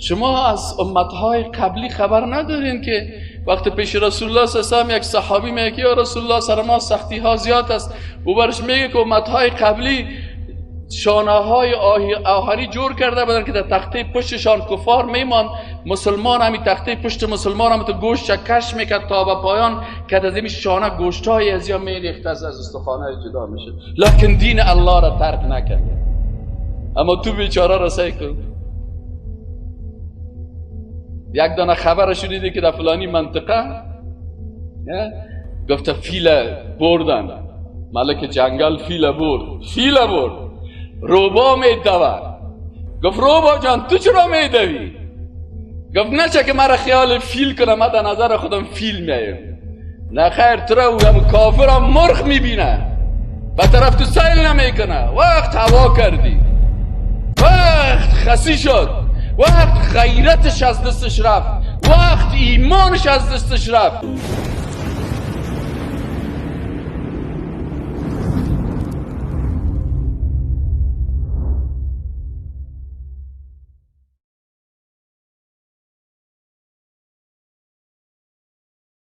شما از امتهای قبلی خبر ندارین که وقتی پیش رسول الله صلی الله علیه و یک صحابی میگه یا رسول الله، سر ما سختی ها زیاد است، او برش میگه که امتهای قبلی شانه های آهنی جور کرده بودن که در تخته پشتشان کفار میمان، مسلمان همی تخته پشت مسلمان هم تو گوشت کش میکرد تا به پایان که از این شانه گوشت های از یا میریخت، از استخوان‌های جدا میشد، لکن دین الله را ترک نکرد. اما تو بیچاره را سعی کن، یک دانه خبر شنیدی که در فلانی منطقه گفته فیل بردن، ملک جنگل فیل برد، فیل برد، روبا میدوه. گفت روبا جان، تو چرا میدوی؟ گفت نچه که مرا خیال فیل کنم، من در نظر خودم فیل میم. نه خیر، تو را هم کافر هم مرغ میبینه، به طرف تو سیل نمیکنه. وقت هوا کردی، وقت خسی شد، وقت غیرتش از دستش رفت، وقت ایمانش از دستش رفت.